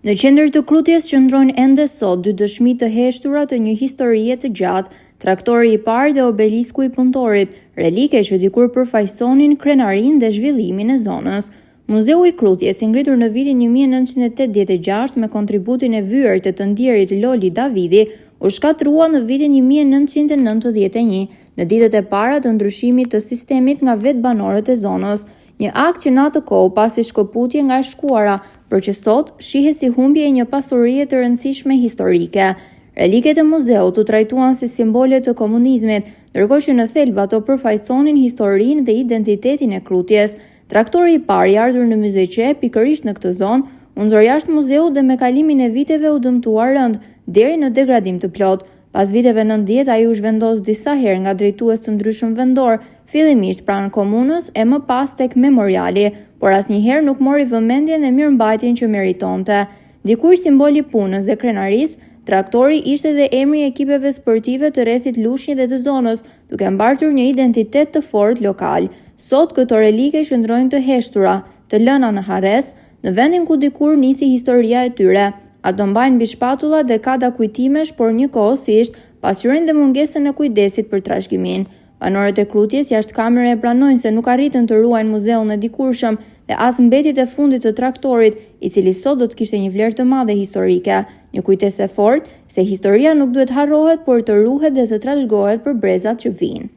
Në qendër të Krutjes qëndrojnë ende sot dy dëshmi të heshtura të një historie të gjatë, traktori i parë dhe obelisku i punëtorit, relike që dikur përfaqësonin krenarinë dhe zhvillimin e zonës. Muzeu i Krutjes, i ngritur në vitin 1986 me kontributin e vyer të të ndjerit Loli Davidi, u shkatërrua në vitin 1991, në ditët e para të ndryshimit të sistemit nga vetë banorët e zonës. Një akt që në atë kohë u pa si shkëputje nga e shkuara, por që sot shihet si humbje e një pasurie të rëndësishme historike. Reliket e muzeut u trajtuan si simbole të komunizmit, ndërkohë që në thelb ato përfaqësonin historinë dhe identitetin e Krutjes. Traktori i parë i ardhur në Myzeqe, pikërisht në këtë zonë, u nxor jashtë muzeut dhe me kalimin e viteve u dëmtua rëndë, deri në degradim të plotë. Pas viteve 90 ai u zhvendos disa herë nga drejtues të ndryshëm vendorë, fillimisht pranë komunës e më pas tek memoriali, por asnjëherë nuk mori vëmendjen dhe mirëmbajtjen që meritonte. Dikur simbol i punës dhe krenarisë, traktori ishte dhe emri i ekipeve sportive të rrethit Lushnjë dhe të zonës, duke mbartur një identitet të fortë lokal. Sot këto relike qëndrojnë të heshtura, të lëna në harresë, në vendin ku dikur nisi historia e tyre. Ato mbajnë mbi shpatulla dekada kujtimesh, por njëkohësisht pasqyrojnë dhe mungesën e kujdesit për trashëgiminë. Banorët e Krutjes jashtë kamere e pranojnë se nuk arritën të ruajnë muzeun e dikurshëm dhe as mbetjet e fundit të traktorit, i cili sot do të kishte një vlerë të madhe historike. Një kujtesë e fortë se historia nuk duhet harrohet, por të ruhet dhe të trashëgohet për brezat që vijnë.